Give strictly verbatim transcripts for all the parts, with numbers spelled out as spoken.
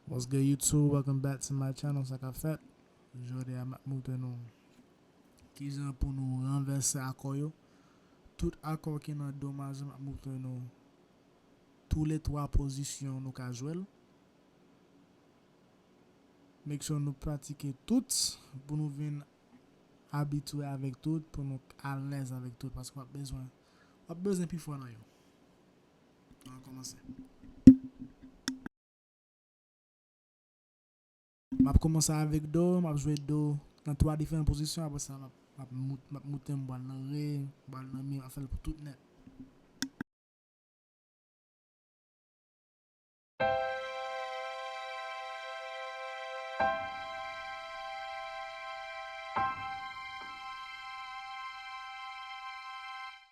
What's good YouTube? Welcome back to my channel. Sa k ap fèt? Jodi a m ap montre nou kijan pou nou ranvèse akò yo. Tout akò ki nan do majè, m ap montre nou toulètwa pozisyon nou ka jwe l. Make sure nou pratike tout pou nou vin abitye avèk tout, pou nou alèz avèk tout, paske w ap bezwen, w ap bezwen pi fò nan yo. Ann kòmanse. M ap kòmanse avèk do, m ap jwe do nan twa diferan pozisyon, apre sa m ap, m ap mout-, m ap moute, m pral nan re, m pral nan mi, m ap fè l pou tout nèt.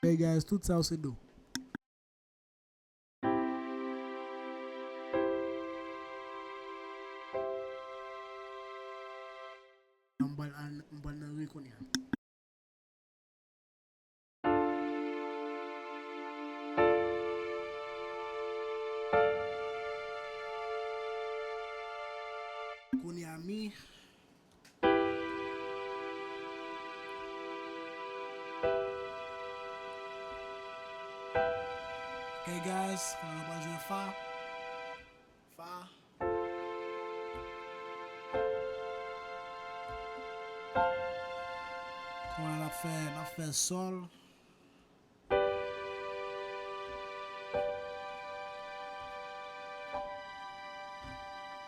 Hey guys, tout sa yo se do. M pral al, m pral nan re kounye a. Kounye a mi. Okay guys, kounye a nou pral jwe fa. Fa. Kounye a n ap fè, n ap fè sòl.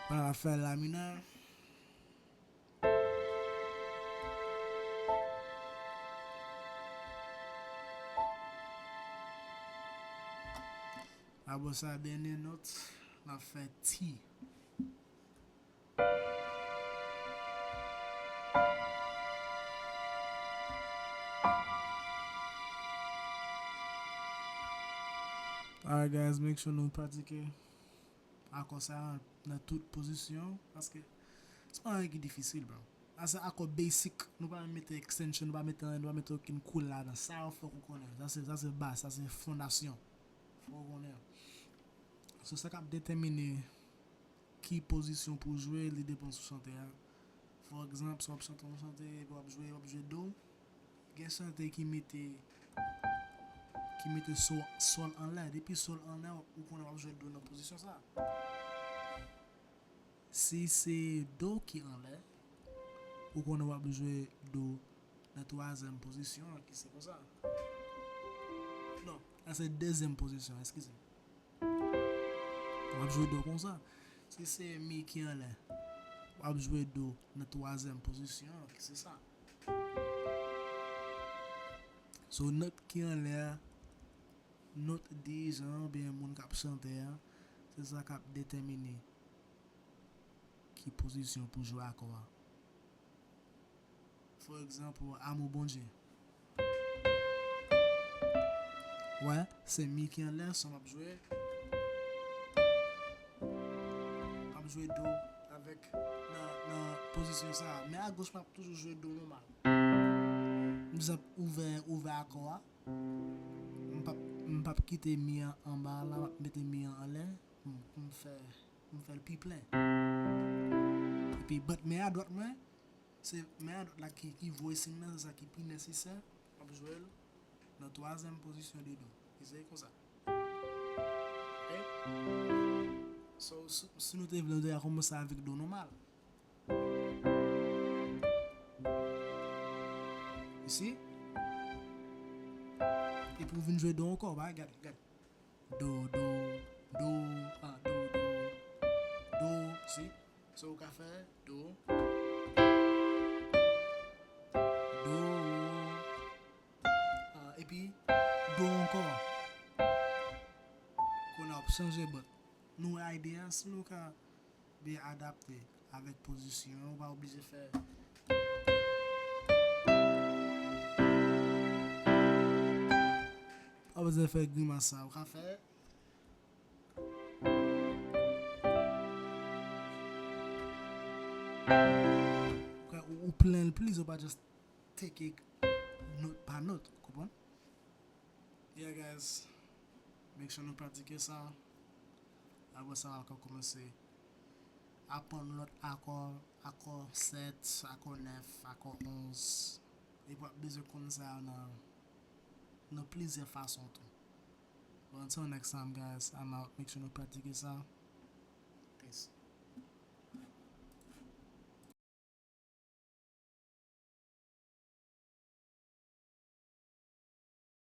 Kounye a n ap fè la minè. Apre sa, dènye nòt, n ap fè ti. Alright guys, make sure nou pratike akò sa a nan tout pozisyon, paske se pa anyen ki difisil, bro. Sa se akò basic, nou pa mete extension, nou pa mete anyen, nou pa mete okenn koul ladan. Sa yo fòk ou konnen. Sa se, sa se baz, sa se fondasyon. Fòk ou konnen. So, sa k ap detèmine ki pozisyon pou jwe, li depann sou chantè a. For example, si w ap chante yon chante, epi w ap jwe, w ap jwe do, gen chantè ki mete, ki mete sòl, sòl anlè. Depi sòl anlè, ou konnen w ap jwe do nan pozisyon sa. Si se do ki anlè, ou konnen w ap jwe do nan twazyèm pozisyon an, ki se konsa. Non, sa se dezyèm pozisyon, eskize m. W ap jwe do konsa. Si se mi ki anlè, w ap jwe do nan twazyèm pozisyon an, ki se sa. So, nòt ki anlè a, nòt dirijan an oubyen moun k ap chante a, se sa k ap detèmine ki pozisyon pou jwe akò a. For example, Amou Bondye. Wè, se mi ki anlè, so m ap jwe. M ap jwe do avèk nan, nan pozisyon sa a. Men agoch, m ap toujou jwe do nòmal. M jis ap ouvè, ouvè akò a. M p ap, m p ap kite mi an anba la, m ap mete mi an anlè. M, m fè, m fè l pi plen. Epi, but men a dwat mwen, se men a dwat la ki, ki voye siy nan, se sa ki pi nesesè. M ap jwe l nan twazyèm pozisyon de do. Li se konsa. Ok? So, si, si nou te vle, nou te ka kòmanse avèk do nòmal. Isi. Epi w vin jwe do ankò, ba, gade, gade. Do, do, do, ah, do, do, do, si. So, ou ka fè do, do, ah, epi do ankò. Kounye a w ap chanje, but nou wè ide a, si nou ka byen adapte avèk pozisyon an, ou pa oblije fè, pa bezwen fè grimas sa, ou ka fè, ou ka, ou, ou plen l plis, ou pa just take it nòt pa nòt, ou konprann? Yeah, guys. Make sure nou pratike sa. Apre sa, n ap ka kòmanse aprann lòt akò, akò sèt, akò nèf, akò onz. Epi w ap bezwen konn sa yo nan, nan plizyè fason tou. Bon, until next time, guys, I'm out. Make sure nou pratike sa.